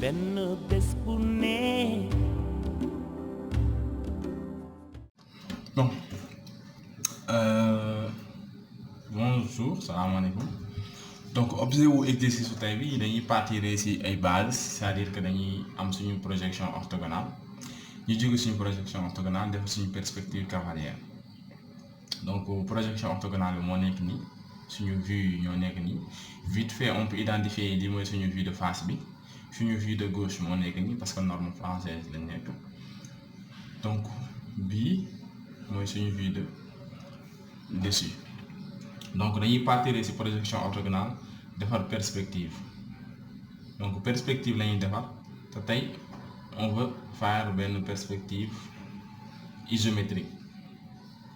benn bés bu ne. Bon, bonjour, salam alaikum. Donc objet wu exercice su tey bi dañuy partir ci ay bases, c'est-à-dire que dañuy am suñu projection orthogonale ñu jóge suñu projection orthogonale def suñu perspective cavalière. Donc projection orthogonale bi moo nekk nii suñu vue yi ñoo nekk nii vite fait on peut identifier lii mooy suñu vue de face bi suñu vue de gauche moo nekk nii parce que norme française lañ nekk donc bii mooy suñu vue de dessus. Donc dañuy partir ci projection orthogonale defar perspective donc perspective la ñuy defar te tey on veut faire benn perspective isométrique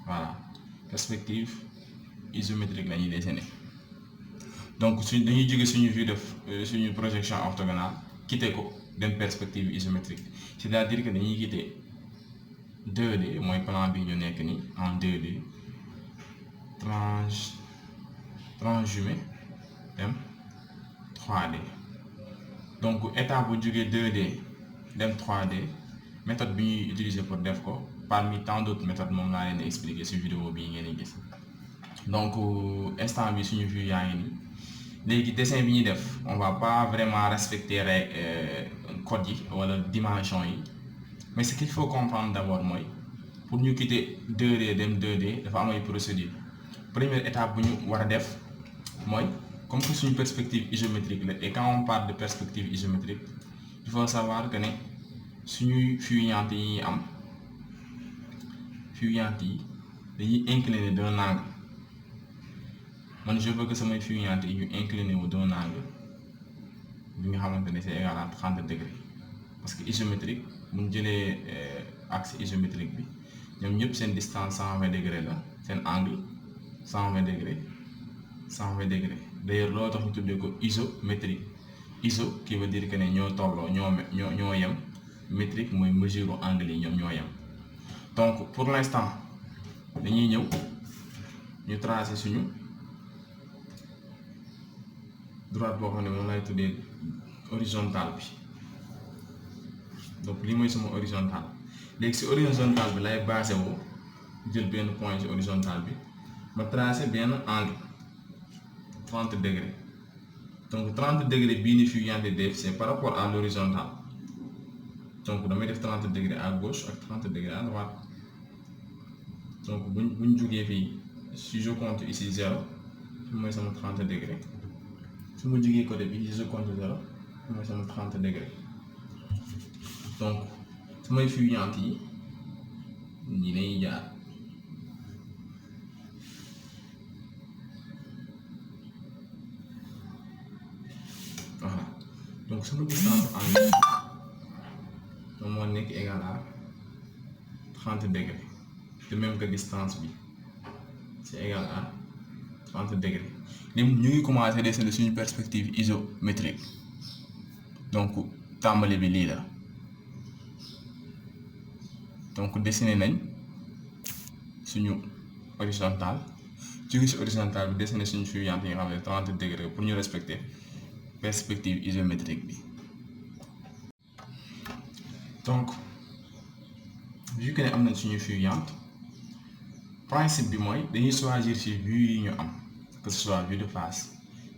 voilà perspective isométrique la ñuy dessiner donc dañuy jóge suñu vue de suñu projection orthogonale quitter ko dem perspective isométrique c'est-à-dire que dañuy quitter 2D mooy plan bi ñu nekk nii en 2D transhumé dem 3D donc étape bu jógee 2D dem 3D méthode bi ñuy utiliser pour def ko parmi tant d'autres méthodes moom laa leen di expliquer ci vidéo bii ngeen di gis donc instant bi suñu vue yaa ngi nii léegi dessin bi ñuy def on va pas vraiment respecter code yi wala dimension yi mais ce qu'il faut comprendre d'abord mooy pour ñu quitter 2D dem 2D dafa am ay procédure première étape bu ñu war a def mooy comme que suñu perspective isométrique la et quand on parle de perspective isométrique il faut savoir que ne suñuy fuyante yi am fuyante yi dañuy incliner d'un angle man je veux que samay fuyante yi ñu incliner wu d'un angle bi nga xamante ne c'est égal à 30 degrés parce que isométrique bu ñu jëlee axe isométrique bi ñoom ñëpp seen distance 120 degrés la seen angle 120 degrés 120 degrés d'ailleurs loolu tax ñu tuddee ko isométrique iso qui veut dire que ne ñoo tolloo ñoo yem métrique mooy mesure angle yi ñoom ñoo yem donc pour l'instant dañuy ñëw ñu tracer suñu droite boo xam ne moom lay tuddee horizontale bi donc lii mooy sama horizontale léegi ci horizontale bi lay basé woo jël benn point ci horizontale bi ma tracé benn angle 30 degrés donc 30 degrés bii ni fuyante def c'est par rapport à l'horizontale donc damay def 30 degrés à gauche ak 30 degrés à droite donc buñ jógee fii si je compte ici 0 fi mooy sama 30 degrés su ma jógee côté bi si je compte 0 fi mooy sama 30 degrés donc samay fuyante yi ñi lañuy jaar voilà donc sama distance angle moom moo nekk égal à 30 degrés de même que distance bi c'est égal à 30 degrés léegi ñu ngi commencer dessiner suñu perspective isométrique donc tàmbali bi lii la donc dessiner nañ suñu horizontale jóge ci horizontale bi dessiner suñu fuyante yi nga xam ne 30 degrés pour ñu respecter perspective isométrique bi donc vu que ne am nañ suñu fuyante principe bi mooy dañuy choisir ci vue yi ñu am que ce soit vue de face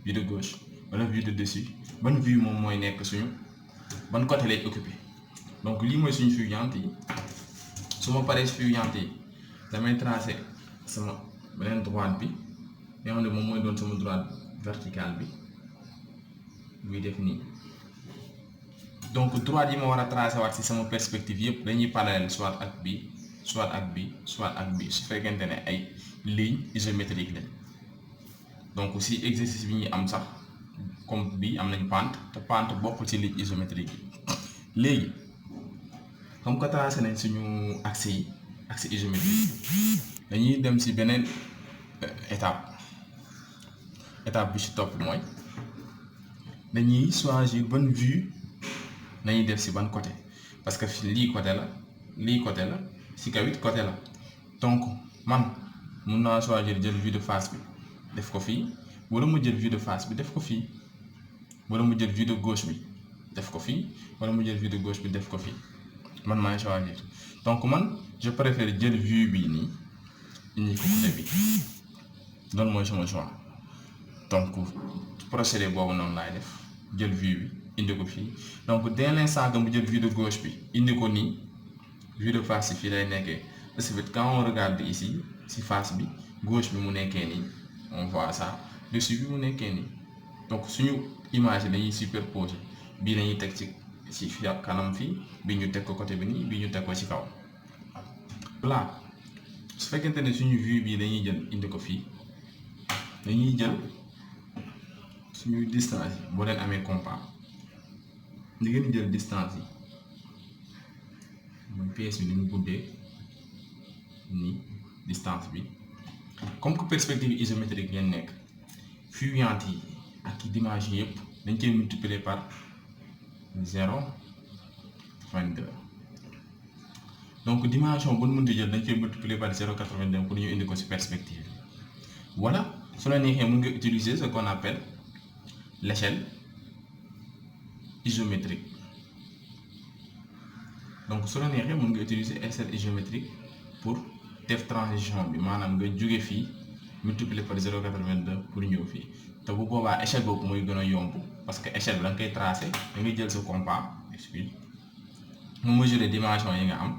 vue de gauche wala vue de dessus ban vue moom mooy nekk suñu ban côté lay occuper donc lii mooy suñu fuyante yi su ma paree ci fuyante yi damay tracer sama beneen droite bi nga xam ne moom mooy doon sama droite verticale bi buy def nii donc droite yi ma war a tracer waat ci sama perspective yëpp dañuy parallèle soit ak bii soit ak bii soit ak bii su fekkente ne ay ligne isométrique lañ donc si exercice bi ñuy am sax comme bii am nañ pente te pente bokkul ci ligne isométrique yi léegi comme que tracé nañ suñu axe yi axe isométrique dañuy dem ci beneen étape bi ci topp mooy dañuy choisir ban vue nañuy def ci ban côté parce que lii côté la lii côté la ci kaw it côté la donc man mun naa choisir jël vue de face bi def ko fii wala ma jël vue de face bi def ko fii wala ma jël vue de gauche bi def ko fii wala mu jël vue de gauche bi def ko fii man maay choisir. Donc man je préfère jël vue bii nii indi ko côté bi loolu mooy sama choix. Donc procédé boobu noonu laay def jël vue bi indi ko fii. Donc dès l'instant que mu jël vue de gauche bi indi ko nii vue de face fii lay nekkee parce que quand on regarde ici si face bi gauche bi mu nekkee nii on voit ça dessus bi mu nekkee nii. Donc suñu image dañuy superposer bii dañuy teg ci fi ak kanam fii bii ñu teg ko côté bi nii bii ñu teg ko ci kaw. Là su fekkente ne suñu vue bii dañuy jël indi ko fii dañuy jël suñu distance yi boo leen amee compas di ngeen jël distance yi mooy pièce bi ni mu guddee nii distance bi comme que perspective isométrique ngeen nekk fuyante yi ak dimension yëpp dañ koy multiplier par 0,22. Donc dimension bu nu mënti jël dañ koy multiplier par 0,82 pour ñu indi ko ci perspective. Voilà, su la neexee mën nga utiliser ce qu'on appelle l'échelle isométrique. Donc su la neexee mën nga utiliser échelle isométrique pour def transition bi maanaam nga jóge fii multiplier par 0,82 pour ñëw fii te bu boobaa échelle boobu mooy gën a yomb parce que échelle bi da nga koy tracer da ngay jël sa compas excuse mu mesurer dimension yi nga am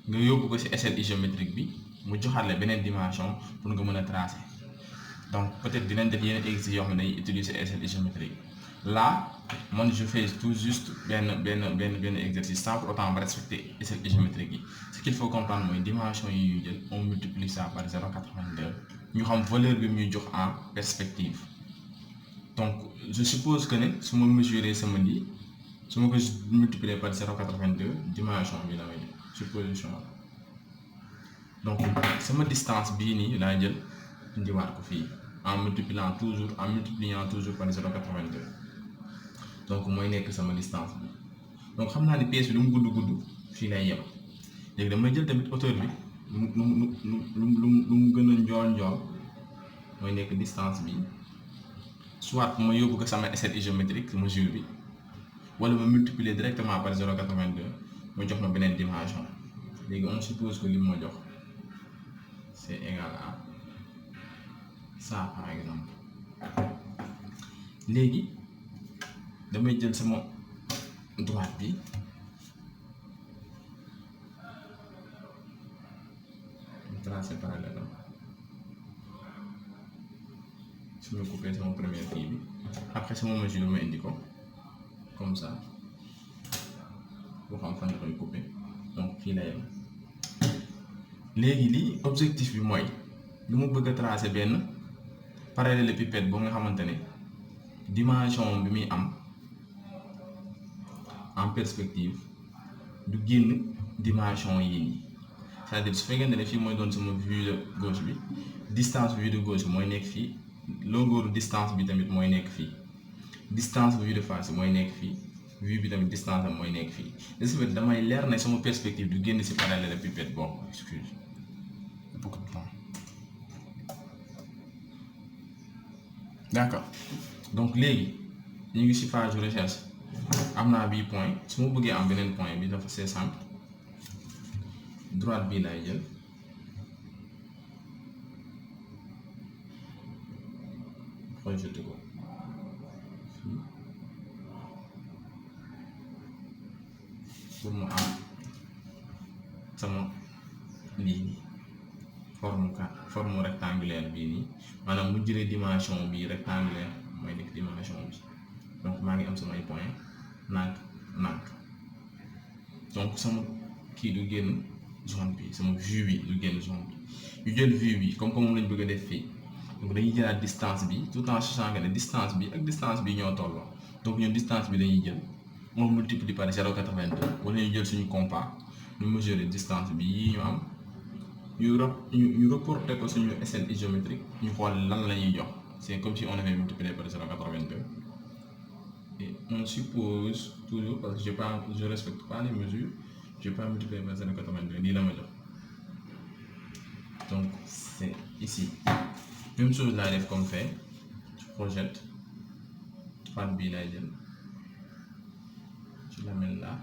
nga yóbbu ko ci échelle isométrique bi mu joxaat la beneen dimension pour nga mën a tracer. Donc peut-être dinañ def yeneen exercices yoo xam ne dañuy utiliser échelle isométrique. Là man je fais tout juste benn exercice sans pour autant respecter échelle isométrique yi. Ce qu'il faut comprendre mooy dimension yi ñuy jël on multiplie ça par 0,82 ñu xam valeur bi mu jox en perspective. Donc je suppose que ne su ma mesurer sama lii su ma ko multiplier par 0,82 dimension bi la may jox supposition la. Donc sama distance bii nii laa jël indiwaat ko fii en multipliant toujours par 0,82. Donc mooy nekk sama distance bi. Donc xam naa ni pièce bi lu mu gudd fii lay yem léegi damay jël tamit hauteur bi lu mu gën a njool mooy nekk distance bi soit ma yóbbu ko sama échelle isométrique mesure bi wala ma multiplier directement par 0,82 ma jox ma beneen dimension. Léegi on suppose que li ma jox c'est égal à ça par exemple. Léegi damay jël sama droite bi tracer parallèle su ma coupé sama première kii bi après sama mesure ma indi ko comme ça boo xam fan la koy coupé donc fii la yem. Léegi lii objectif bi mooy lu ma bëgg a tracer benn parallélépipède boo nga xamante ne dimension bi muy am en perspective du génn dimension yii nii c'est-à-dire su fekkente ne fii mooy doon sama vue de gauche bi distance vue de gauche bi mooy nekk fii longueur distance bi tamit mooy nekk fii distance vue de face mooy nekk fii vue bi tamit distance am mooy nekk fii de ce fait damay leer ne sama perspective du génn ci parallélépipède boobu excuse beaucoup de temps. D'accord donc léegi ñu ngi ci phase de recherche am naa bii point su ma bëggee am beneen point bi dafa c'est simple droite bii laay jël projeté ko fii pour mu am sama lii nii forme rectangulaire bii nii maanaam mu jëlee dimension bii rectangulaire mooy nekk dimension bi donc maa ngi am samay point nànk donc sama kii du génn zone bi sama vue bi du génn zone bi ñu jël vue bi comme moom lañ bëgg a def fii donc dañuy jëlaat distance bi tout en sachant que ne distance bi ak distance bi ñoo tolloo donc ñun distance bi dañuy jël on multiplie par 0,82 wala ñu jël suñu compas ñu mesurer distance bi yi ñu am ñu reporter ko suñu échelle isométrique ñu xool lan la ñuy jox c'est comme si on avait multiplié par 0,82 et on suppose toujours parce que je respecte pas les mesures je vais pas multiplier par 0,82 lii la ma jox donc c'est ici même chose laay def comme fait je projette droite bii laay jël lamelle là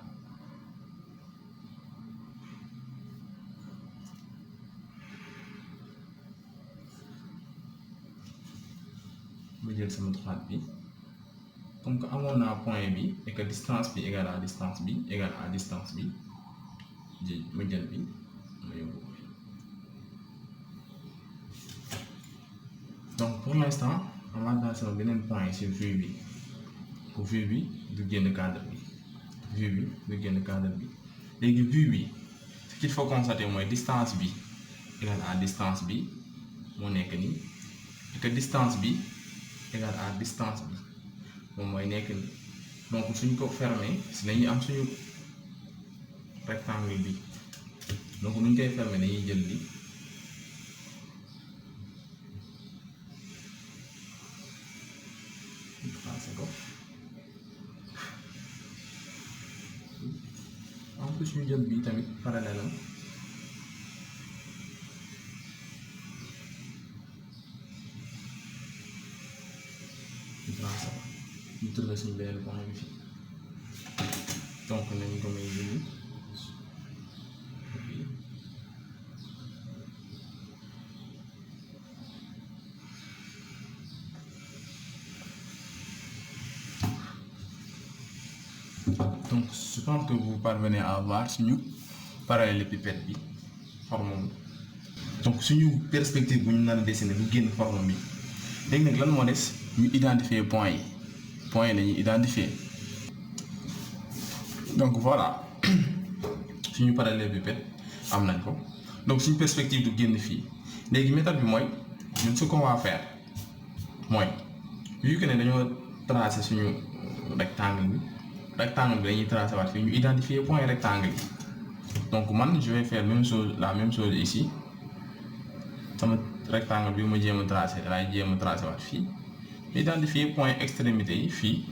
ma jël sama droite bi comme que amoon naa point bi et que distance bi égale à distance bi égale à distance bi ma jël bi ma yóbbu. Donc pour l'instant on va dans sama beneen point ci vue bi pour vue bi du génn cadre bi léegi vue bi ce qu'il faut constater mooy distance bi égale à distance bi moo nekk nii et que distance bi égale à distance bi moom mooy nekk nii donc suñ ko fermer si dañuy am suñu rectangle bi donc nuñ koy fermer dañuy jël li tracé ko en plus ñu jël bi tamit parallèle am ñu trouvé suñu benn point bi fii donc nañ ko may jëli donc je pense que vous parvenez à voir suñu parallélépipède bi forme donc suñu perspective bu ñu nar a dessiner bu génn forme bi léegi nag lan moo des ñu identifier point yi la ñuy identifier donc voilà suñu parallélépipède am nañ ko donc suñu perspective du génn fii léegi méthode bi mooy ñun ce qu'on va faire mooy vu que ne dañoo tracer suñu rectangle bi dañuy tracer waat fii ñu identifier point rectangle yi donc man je vais faire la même chose ici sama rectangle bi ma jéem a tracer laay jéem a tracer waat fii identifier point extrémité yi fii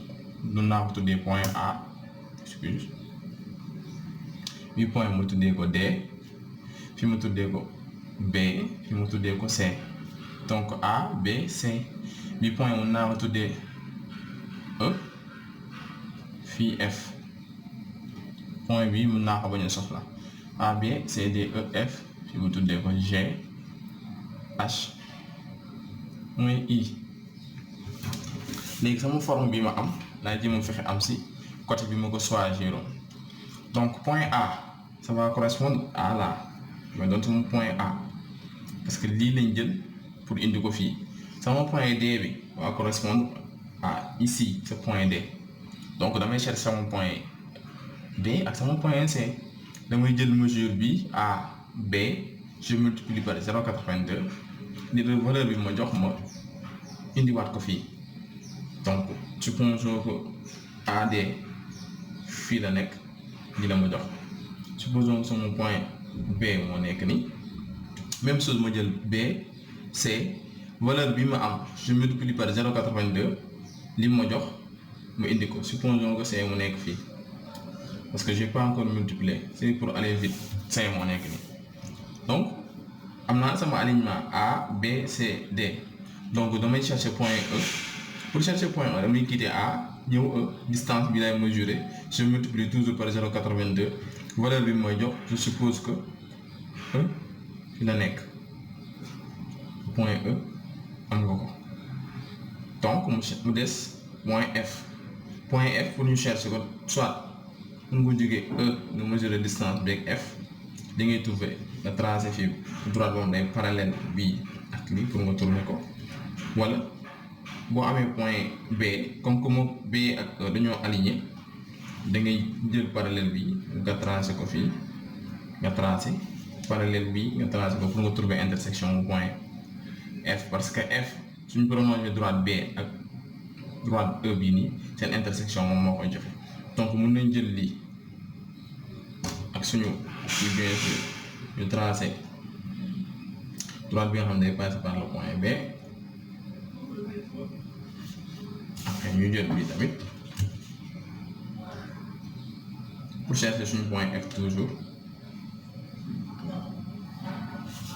du naa ko tuddee point A excuse bi point mu tuddee ko D fi mu tuddee ko B fi mu tuddee ko C donc A B C bi point mun naa ko tuddee E fii F point bi mun naa ko bañ a soxla A B C D E F fi mu tuddee ko G H mooy I léegi sama forme bi ma am laa jéem a fexe am si côté bi ma ko choisir donc point A ça va correspondre à là ma doon sama point A parce que lii lañ jël pour indi ko fii sama point D bi va correspondre à ici ce point D donc damay chercher sama point D ak sama point C damay jël mesure bi A B je multiplie par 0,82 li valeur bi ma jox ma indiwaat ko fii donc supposons que AD fii la nekk li la ma jox supposons que sama point B moo nekk nii même chose ma jël B C valeur bi ma am je multiplie par 0,82 li ma jox ma indi ko supposons que C mu nekk fii parce que j'ai pas encore multiplié c'est pour aller vite C moo nekk nii donc am naa sama alignement A B C D donc damay chercher point E pour chercher point E damay quitter A ñëw E distance bi lay mesurer je multiplie toujours par 0,82 valeur bi mooy jox je suppose que E fi la nekk point E am nga ko donc mu des point F pour ñu chercher ko soit mun nga jógee E nga mesurer distance bi ak F li ngay trouver nga tracer fii droite boobu day parallèle bii ak lii pour nga tourner ko wala boo amee point B comme que moom B ak E dañoo aligné da ngay jël parallèle bi nga tracer ko fii nga tracer parallèle bi nga tracer ko pour nga trouver intersection point F parce que F suñ prolongé droite B ak droite E bii nii seen intersection moom moo koy joxe donc mun nañ jël lii ak suñu yu bien sûr ñu tracer droite bi nga xam ne day passer par le point B après ñu jël bi tamit pour chercher suñu point F toujours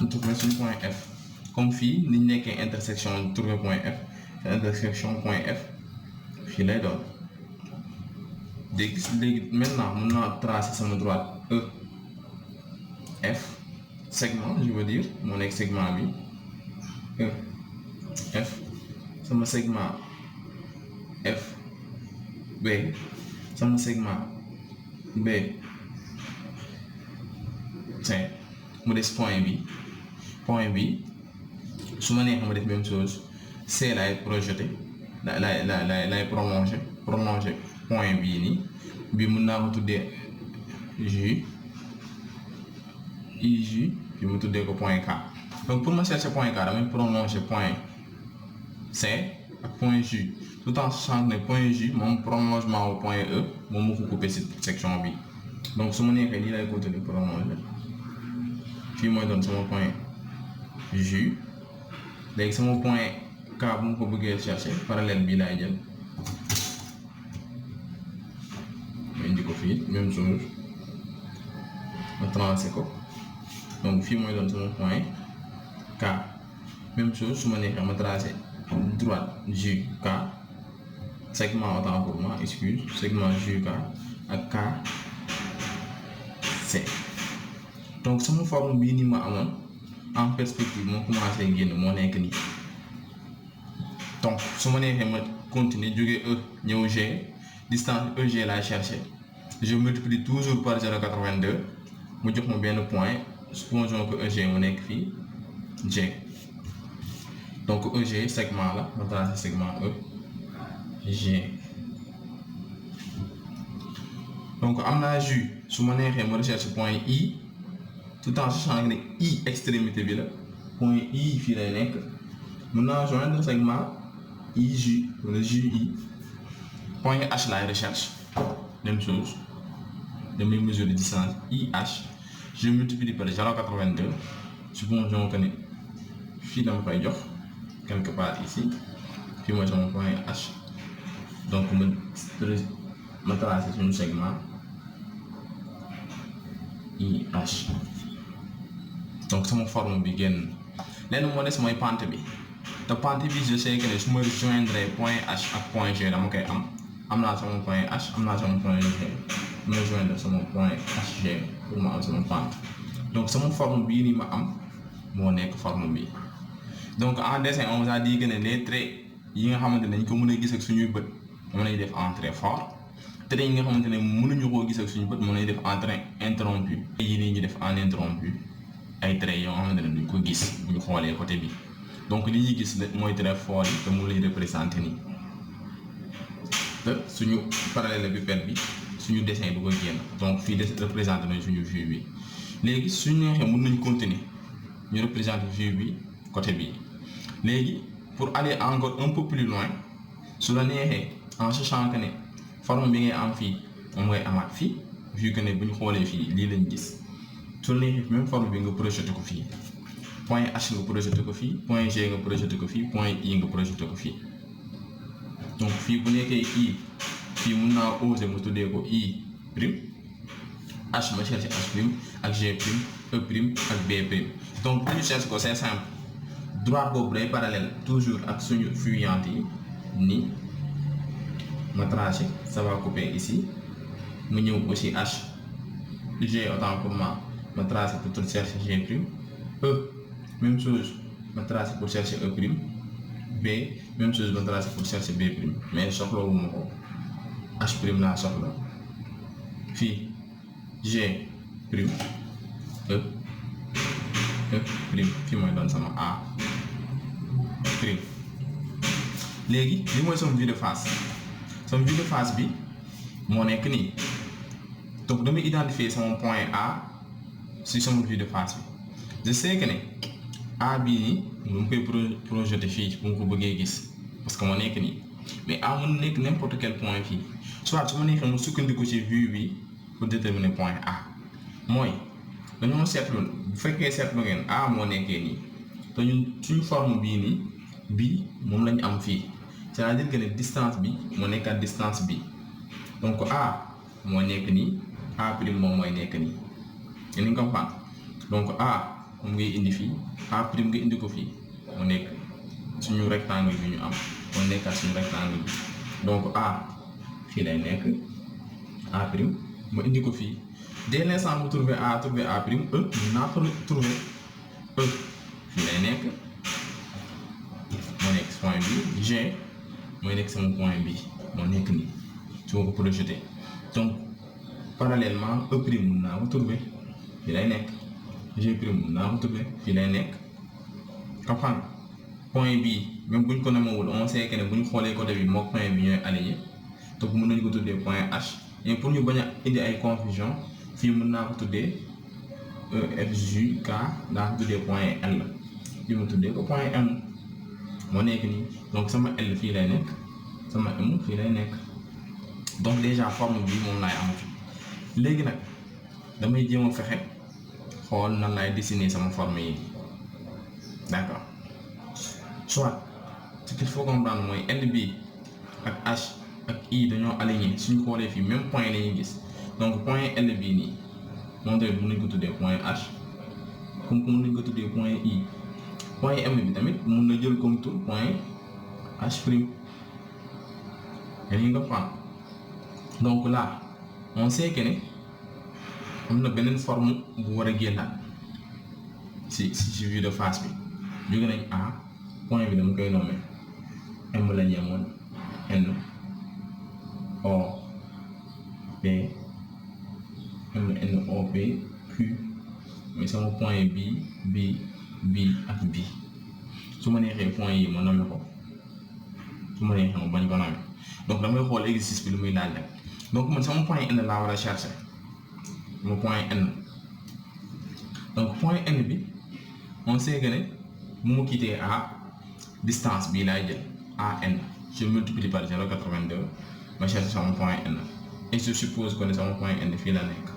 ñu trouver suñu point F comme fii ni ñu nekkee intersection trouver point F intersection point F fii lay doon léegi maintenant mun naa tracer sama droite F segment je veux dire moo nekk segment bi F sama segment F B sama segment B C mu des point bi su ma neexee ma def même chose C lay projeté lay prolonger point bii nii bi mën naa ko tuddee J IJ bi mu tuddee ko point K. Donc pour ma chercher point K damay prolonger point C ak point J tout en sachant que point J moom prolongement au point E moom moo ko coupé ci section bi. Donc su ma neexee lii lay continuer prolonger fii mooy doon sama point J léegi sama point K bu ma ko bëggee chercher parallèle bii laay jël ma indi ko fii même chose ma tracé ko donc fii mooy doon sama point K même chose su ma neexee ma tracé droite JK segment autant pour moi excuse segment JK ak K C donc sama forme bii ni ma amoon en perspective moo commencé génn moo nekk nii donc su ma neexee ma continuer jógee E ñëw G distance EG laa chercher je multiplie toujours par 0,82 mu jox ma benn point supposons que EG mu nekk fii G donc EG segment la ma tracé segment EG donc am naa J su ma neexee ma recherche point I tout en sachant que ne I extrémité bi la point I fii lay nekk mën naa joindre segment IJ wala JI point H laay recherche même chose damay mesurer distance IH je multiplie par 0,82 supposons que ne fii dama koy jox quelque part ici fii mooy sama point H donc ma tracé suñu segment IH donc sama forme bi génn lenn moo des mooy pente bi te pente bi je sais que ne su ma joindre point H ak point G dama koy am naa sama point H am naa sama point G ma joindre sama point HG pour ma am sama pente donc sama forme bii nii ma am moo nekk forme bi donc en dessin on vous a dit que ne les traits yi nga xamante ne dañ ko mën a gis ak suñuy bët mën nañu def en trait fort traits yi nga xamante ne mënuñu koo gis ak suñu bët mën nañu def en trait interrompu yi nii ñu def en interrompu ay traits yoo xamante ne duñ ko gis bu ñu xoolee côté bi donc li ñuy gis mooy trait fort yi te mu lay représenté nii te suñu parallélépipède bi suñu dessin du ko génn donc fii des représenté nañ suñu vue bi léegi suñu neexee mën nañ continuer ñu représenter vue bi côté bi léegi pour aller encore un peu plus loin su la neexee en sachant que ne forme bi ngay am fii moom ngay amaat fii vu que ne bu ñu xoolee fii lii lañ gis su la neexee même forme bi nga projeté ko fii point H nga projeté ko fii point G nga projeté ko fii point I nga projeté ko fii donc fii bu nekkee I fii mun naa oser mu tuddee ko I prime H ma cherché H prime ak G prime E prime ak B prime donc bu ñu cherche ko c'est simple droite boobu day parallèle toujours ak suñu fuyante yi ni ma tracé ça va couper ici mu ñëw aussi H G autant pour moi ma tracé pour chercher G prime E même chose ma tracé pour chercher E prime B même chose ma tracé pour chercher B prime mais soxlawuma ko H prime laa soxla fii G prime E prime fii mooy doon sama A prime léegi li mooy sama vue de face bi moo nekk nii donc damay identifier sama point A si sama vue de face bi je sais que ne A bii nii mu koy projeté fii bu mu ko bëggee gis parce que moo nekk nii mais A mën nekk n'importe quel point fii soit su ma neexee mu sukkandiku ci vue bi pour déterminer point A mooy dañoo seetlu bu fekkee seetlu ngeen A moo nekkee nii te ñun suñu forme bii nii bii moom lañu am fii c'est-à-dire que ne distance bi moo nekkaat distance bi donc A moo nekk nii A prime moom mooy nekk nii yéen nga comprendre donc A moom ngay indi fii A prime nga indi ko fii mu nekk suñu rectangle bi ñu am moo nekkaat suñu rectangle bi donc A fii lay nekk A prime ma indi ko fii dès l'instant bu trouver A prime E mun naa ko trouver E fii lay nekk moo nekk point bi G mooy nekk sama point bi moo nekk nii su ma ko projeté donc parallèlement E prime mun naa ko trouver fii lay nekk G prime mun naa ko trouver fii lay nekk comprendre point bii même buñ ko namawul on sait que ne buñ xoolee côté bi mook point bi ñooy aligné donc mën nañu ko tuddee point H et pour ñu bañ a indi ay confusion fii mën naa ko tuddee E F G K naa ko tuddee point L bi ma tuddee ko point M moo nekk nii donc sama L fii lay nekk sama M fii lay nekk donc déjà forme bi moom laay am fi léegi nag damay jéem a fexe xool nan laay dessiner sama forme yi d'accord soit ce qu'il faut comprendre mooy L bi ak H ak I dañoo aligné suñu xoolee fii même point la ñuy gis donc point L bii nii moom tamit mën nañu ko tuddee point H comme mën nañu ko tuddee point I point M bi tamit mën na jël comme tur point H prime nga comprendre donc là on sait que ne am na beneen forme bu war a génnaat si vue de face bi jóge nañ A point bi dama koy nommer M la ñeemoon N O P M N O P Q mais sama point B ak B su ma neexee point yi ma nommer ko su ma neexee ma bañ ko nommer donc damay xool exercice bi lu muy laaj rek donc man sama point N laa war a chercher sama point N donc point N bi on sait que ne bu ma quitter A distance bii laay jël AN je multiplie par 0,82 ma cherche sama point N et je suppose que ne sama point N fii la nekk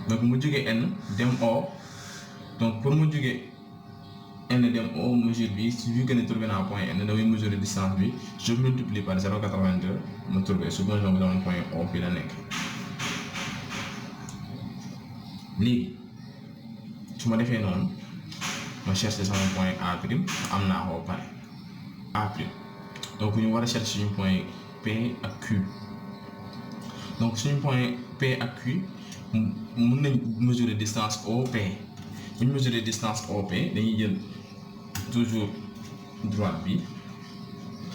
donc mu jógee N dem O donc pour mu jógee N dem O mesure bi vu que ne trouvé naa point N damay mesurer distance bi je multiplie par 0,82 ma trouvé supposons que sama point O fii la nekk léegi su ma defee noonu ma chercher sama point A prime am naa ko pare A prime donc ñu war a chercher suñu point P ak Q donc suñu point P ak Q mën nañ mesurer distance OP bu ñu mesurer distance OP dañuy jël toujours droite bi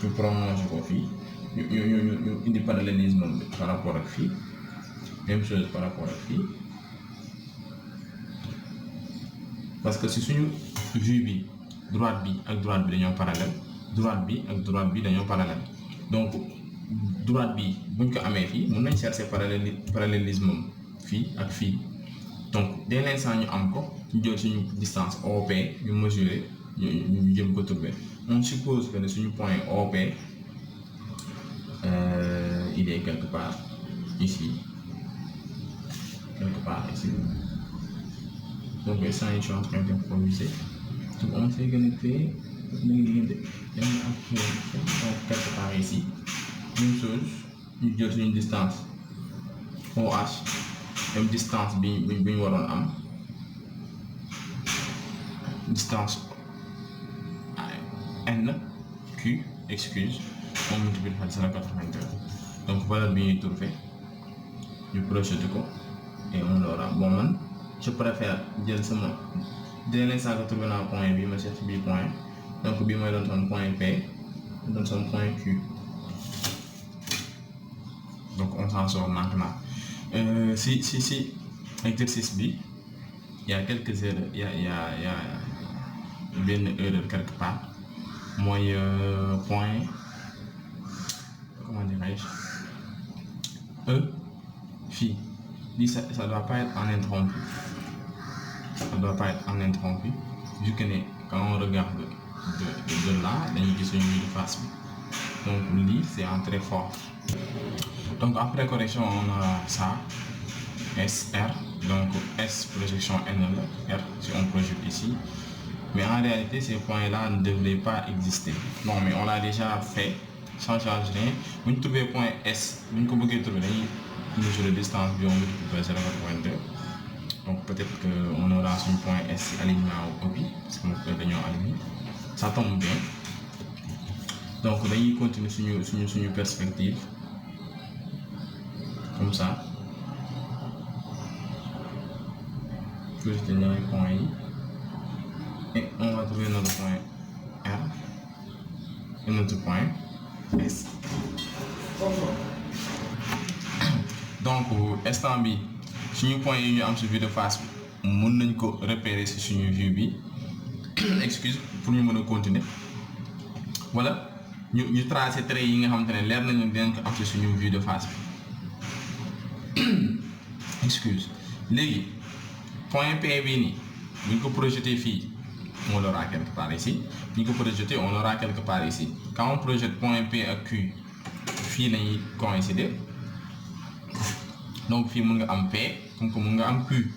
ñu prolonger ko fii ñu indi parallélisme bi par rapport ak fii même chose par rapport ak fii parce que si suñu vue bi droite bi ak droite bi dañoo parallèle droite bi ak droite bi dañoo parallèle donc droite bi buñ ko amee fii mën nañ chercher parallélisme fii ak fii donc dès l'instant ñu am ko ñu jël suñu distance OP ñu mesurer ñu jëm ko trouver on suppose que ne suñu point OP il est quelque part ici donc instant yi je suis en train d'improviser donc on sait que ne fii mu ngi diggante dem ak donc quelque part ici même chose ñu jël suñu distance OH même distance bi ñu waroon am distance N Q excuse on multiplie par 0,82 donc valeur bi ñuy trouver ñu projeté ko et on aura bon man je préfère jël sama dès l'instant que trouvé naa point bi ma cherche bii point donc bii mooy doon sama point P doon sama point Q donc on s'en sort maintenant si exercice bi y a quelques erreurs y a benn erreur quelque part mooy point comment dirais-je fii lii ça doit pas être en interrompu ça doit pas être en interrompu vu que ne quand on regarde de là dañuy gis suñu vue de face bi donc lii c'est en très fort donc après correction on a ça SR donc S projection N la R si on projette ici mais en réalité ces points là ne devraient pas exister non mais on l'a déjà fait sans changer rien bu ñu trouver point S bu ñu ko bëggee trouver dañuy mesurer distance bi on multiplie par 0,82 donc peut-être que on aura suñu point S alignement au bi parce que moom dañoo aligné ça tombe bien donc dañuy continuer suñu perspective comme ça projeter ñaari points yi et on va trouver notre point R et notre point S. Donc instant bi suñu point yi ñu am ci vue de face bi mën nañ ko repérer ci suñu vue bi excuse pour ñu mën a continuer wala ñu tracer trait yi nga xamante ne leer nañu dinañ ko am ci suñu vue de face bi excuse léegi point P bii nii bu ñu ko projeter fii on l'aura quelque part ici bu ñu ko projeter on l'aura quelque part ici quand on projette point P ak Q fii lañuy coïncider donc fii mun nga am P comme que mun nga am Q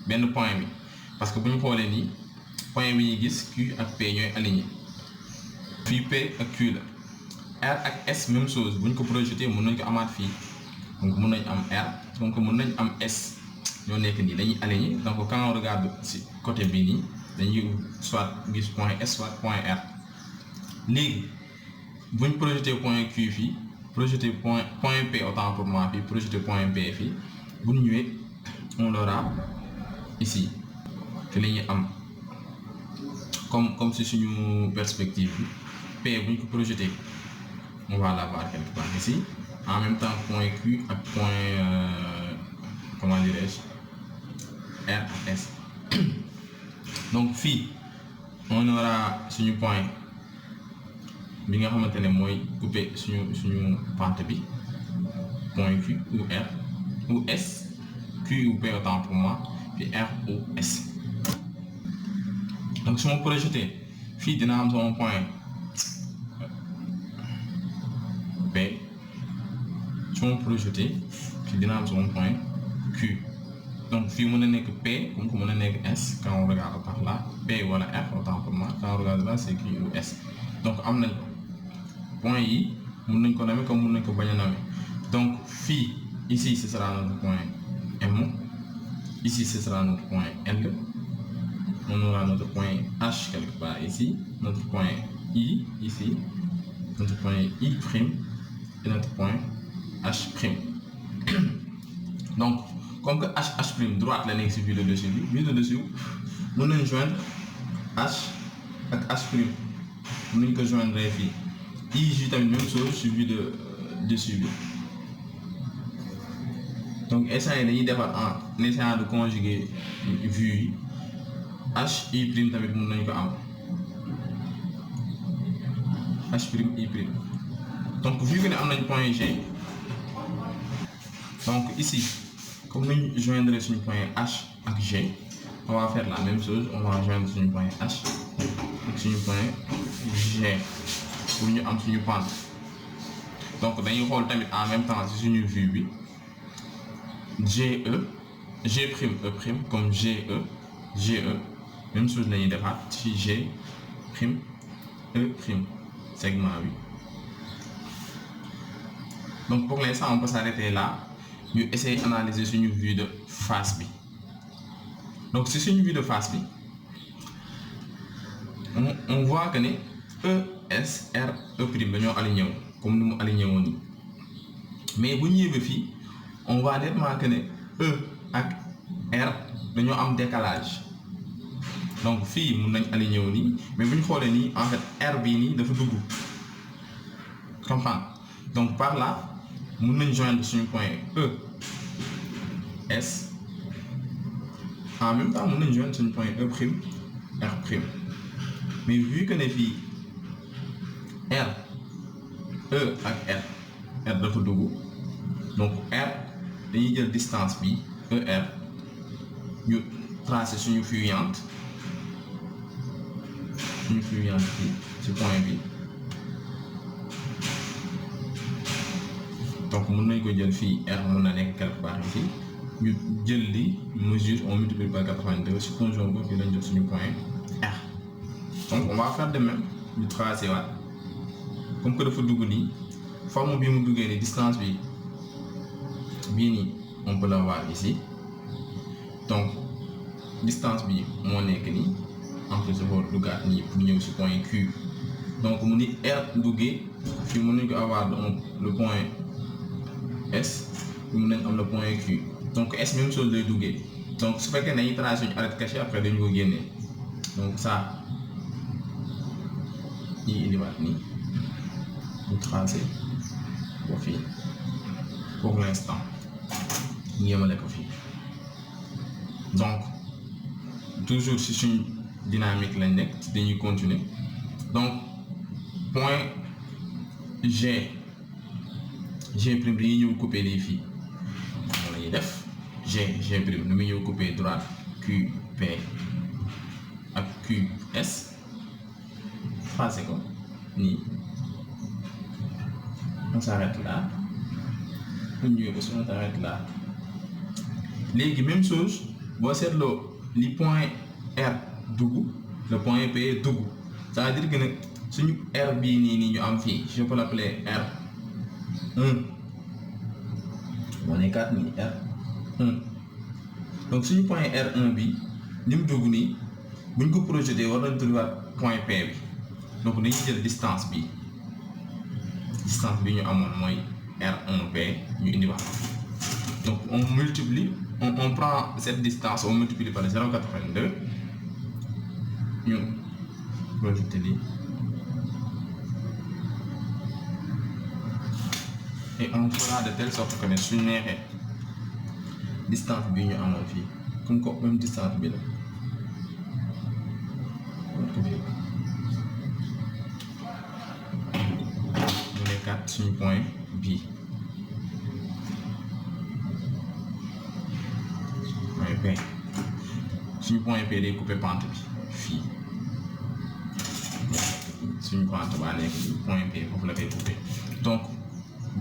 benn point bi parce que bu ñu xoolee nii point bi ñuy gis Q ak P ñooy aligné fii P ak Q la R ak S même chose bu ñu ko projeté mun nañ ko amaat fii donc mun nañ am R donc mun nañ am S ñoo nekk nii dañuy aligné donc quand on regarde ci côté bii nii dañuy soit gis point S soit point R léegi bu ñu projeté point Q fii projeté point P autant pour moi fii projeté point P fii bu ñu ñëwee on l'aura ici fi la ñuy am comme si suñu perspective bi P bu ñu ko projeté on va l'avoir quelque part ici en même temps point Q ak point comment dirais-je R ak S donc fii on aura suñu point bi nga xamante ne mooy couper suñu pente bi point Q ou R ou S Q ou P autant pour moi puis R ou S donc su ma projeté fii dina am sama point P su ma projeté fii dina am sama point Q donc fii mën na nekk P comme que mën na nekk S quand on regarde par là P wala R autant pour moi quand on regarde là c'est Q ou S donc am nañ point yi mën nañ ko nommer comme mën nañ ko bañ a nommer donc fii ici ce sera notre point M ici ce sera notre point L on aura notre point H quelque part ici notre point I ici notre point I prime et notre point H prime donc comme que H prime droite la nekk ci vue de dessus bi vue de dessus mën nañ joindre H ak H prime mën nañ ko joindre fii I tamit même chose ci vue de dessus bi donc instant yi dañuy defar en essayant de conjuguer vue yi H I prime tamit mën nañu ko am H prime I prime donc vu que ne am nañ point G donc ici comme nañu joindre suñu point H ak G on va faire la même chose on va joindre suñu point H ak suñu point G pour ñu am suñu pente donc dañuy xool tamit en même temps ci suñu vue bi G prime E prime comme GE même chose lañuy defaat ci G prime E prime segment bi donc pour l'instant on peut s'arrêter là ñu essayer analyser suñu vue de face bi donc si suñu vue de face bi on voit que ne E S R E prime dañoo aligné wu comme ni mu aligné woon nii mais bu ñu yéegee fii on voit nettement que ne E ak R dañoo am décalage donc fii mun nañ aligné wu nii mais bu ñu xoolee nii en fait R bii nii dafa dugg comprendre donc par là mun nañ joindre suñu point E S en même temps mun nañ joindre suñu point E prime R prime mais vu que ne fii R E ak R dafa dugg donc R dañuy jël distance bi ER ñu tracer suñu fuyante bi ci point bi donc mën nañ ko jël fii R mën na nekk quelque part ici ñu jël li mesure on multiplie par 82 si conjoint boobu fii lañ jël suñu point R donc on va faire de même ñu tracer waat comme que dafa dugg nii forme bi mu duggee nii distance bi bii nii on peut l'avoir ici donc distance bi moo nekk nii en plus dafa war a duggaat nii pour ñëw si point Q donc mu ni R duggee fii mën nañu ko avoir le point S mun nañ am le point Q donc S même chose lay duggee donc su fekkee dañuy tracer suñu arête cachée après dañu ko génnee donc ça ñuy indiwaat nii ñu tracer ba fii pour l'instant ñu yemale ko fii donc toujours si suñ dynamique lañ nekk dañuy continuer donc point G prime dañuy ñëw couper lii fii moom la ñuy def G prime nu muy ñëw couper droite QP ak QS passé ko nii on s'arrête là on ñëwee ko si on s'arrête là léegi même chose boo seetloo li point R dugg le point P dugg ça veut dire que nag suñu R bii nii ñu am fii je peux l'appeler R1 moo nekkaat nii R1 donc suñu point R1 bi ni mu dugg nii buñ ko projeté war nañ trouver point P bi donc dañuy jël distance bi ñu amoon mooy R1P ñu indi wax donc on multiplie on prend cette distance on multiplie par 0,82 ñu projeté lii et on fera de telle sorte que ne suñu neexee distance bi ñu amoon fii comme que même distance bi la mu nekkaat suñu point bii point P suñu point P day couper pente bi fii suñu pente baa nekk point P foofu la koy couper donc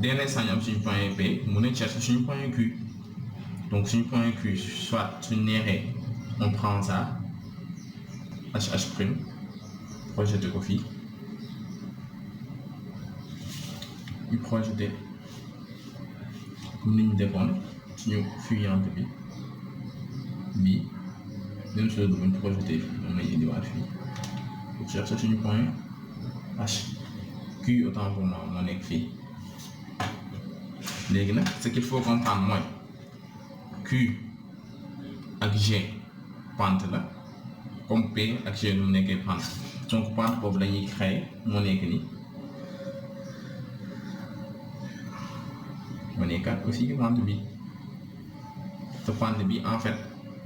dès l'instant ñu am suñu point P mun nañ chercher suñu point Q donc suñu point Q soit suñu neexee on prend ça HH prime projeté ko fii ñu projeté comme ni ñu defoon suñu fuyante bi bii même chose bu ñu projeté fii moom lañ indiwaat fii pour chercher suñu point H Q autant pour moi moo nekk fii léegi nag ce qu'il faut comprendre mooy Q ak G pente la comme P ak G nu mu nekkee pente donc pente boobu la ñuy créer moo nekk nii moo nekkaat aussi pente bi te pente bi en fait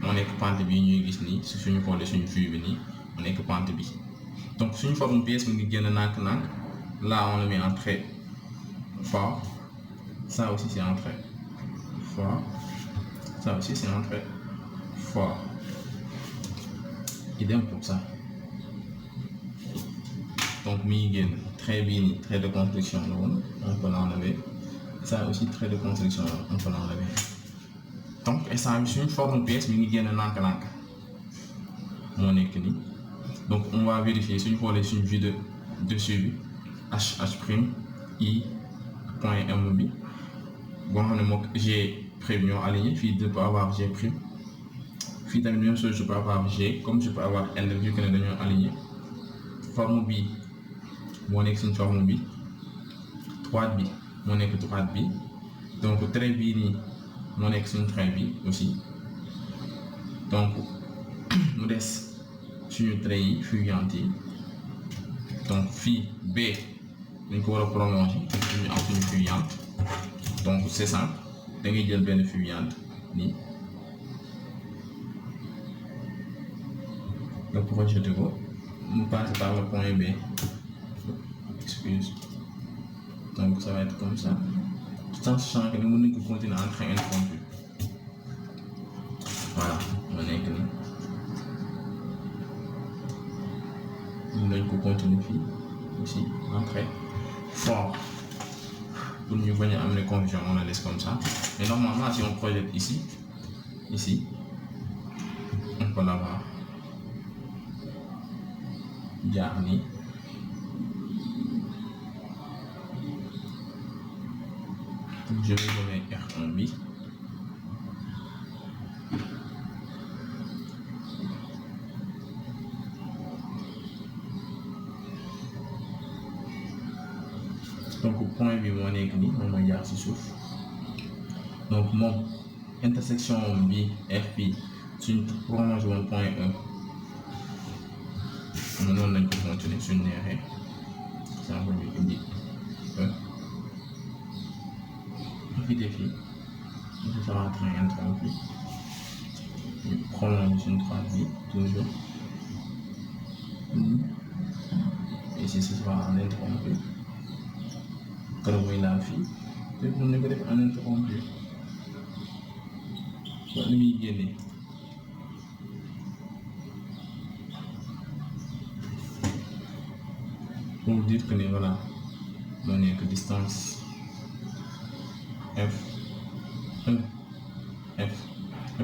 moo nekk pente bi ñuy gis nii si suñu xoolee suñu flux bi nii moo nekk pente bi donc suñu forme pièce mu ngi génn nànk-nànk là on le met en très fort ça aussi c'est en très fort ça aussi c'est en très fort idem pour ça donc mi ngi génn trait bii nii trait de construction la woon on peut l'enlever ça aussi trait de construction la on peut l'enlever donc instant bi suñu forme pièce mi ngi génn nànk-nànk moo nekk nii donc on va vérifier suñu xoolee suñu vue de dessus bi H prime I point M bi boo xam ne mook G prime ñoo aligné fii je peux avoir G prime fii tamit même chose je peux avoir G comme je peux avoir L vu que ne dañoo aligné forme bi moo nekk suñu forme bi droite bi moo nekk droite bi donc trait bii nii moo nekk suñu trait bi aussi donc mu des suñu trait yi fuyante yi donc fii B dañ ko war a prolonger ñu am suñu fuyante donc c'est simple da ngay jël benn fuyante nii nga projeté ko mu passe par le point B excuse donc ça va être comme ça sans changer que mën nañ ko continuer en train interrompu voilà moo nekk nii mën nañ ko continuer fii aussi en très fort pour ñu bañ a am les confusions on la laisse comme ça mais normalement si on projette ici on peut l'avoir jaar nii je vais donner R1 bi donc point bi moo nekk nii moom mooy jaar ci suuf donc moom intersection bi F bi suñ prolongé woon point E noonu lañ ko continuer suñ neexee exemple bi indi fi def fii ce sera un train interrompu ñu prolonge suñ trace bi toujours ici ce sera un interrompu keroog mooy laal fii te mën na ko def un interrompu ba ni muy génnee pour dire que ne voilà moo nekk distance F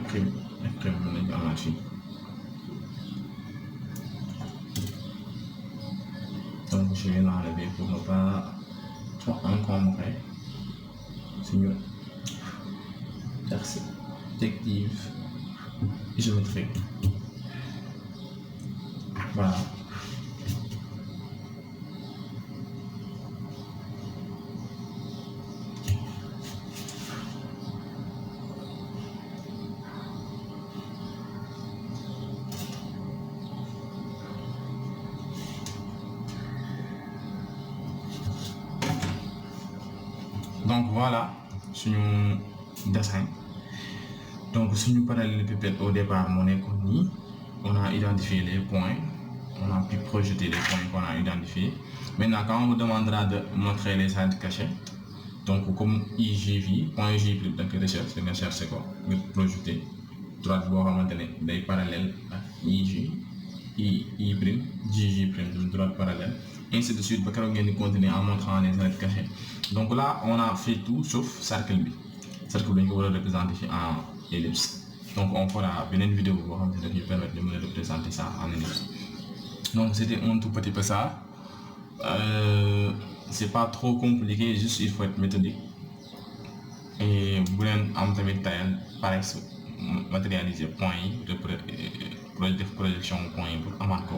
prime mën nañu amaat fii donc je vais l'enlever pour ne pas trop encombrer suñu perspective isométrique voilà. Donc voilà suñu dessin donc suñu parallélépipède au départ moo nekkoon nii on a identifié les points on a pu projeter les points qu'on a identifiés. Maintenant quand on vous demandera de montrer les centres cachés donc comme IG fii point J da nga recherche nga cherché ko nga projeté droite boo xamante ne day parallèle ak IG I prime JJ prime droite parallèle ainsi de suite ba keroog ngeen di continuer en montrant les centres cachés. Donc là on a fait tout sauf cercle bi dañ ko war a représenter ci en ellipse donc on fera beneen vidéo boo xam ne dañuy permettre de mën a représenter ça en ellipse. Donc c'était un tout petit peu ça c'est pas trop compliqué juste il faut être méthodique et bu leen am tamit tayal pare matérialiser points yi def projection points yi pour amaat ko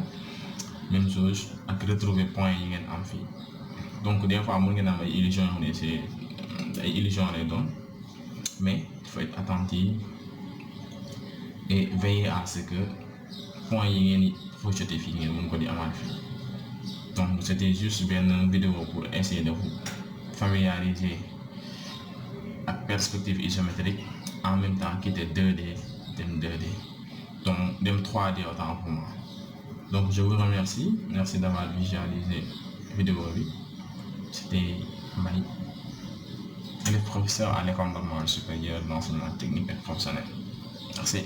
même chose ak retrouver points yi ngeen am fii. Donc des fois mën ngeen am ay illusion yoo xam ne c'est ay illusion lay doon mais il faut être attentif et veiller à ce que points yi ngeen di projeté fii ngeen mën ko di amaat fii. Donc c'était juste benn vidéo pour essayer de vous familiariser ak perspective isométrique en même temps quitter 2D dem 2D donc dem 3D autant pour moi. Donc je vous remercie, merci d'avoir visualisé vidéo bi. C'était Mbaye, le professeur à l'école normale supérieure d'enseignement technique et professionnel. Merci.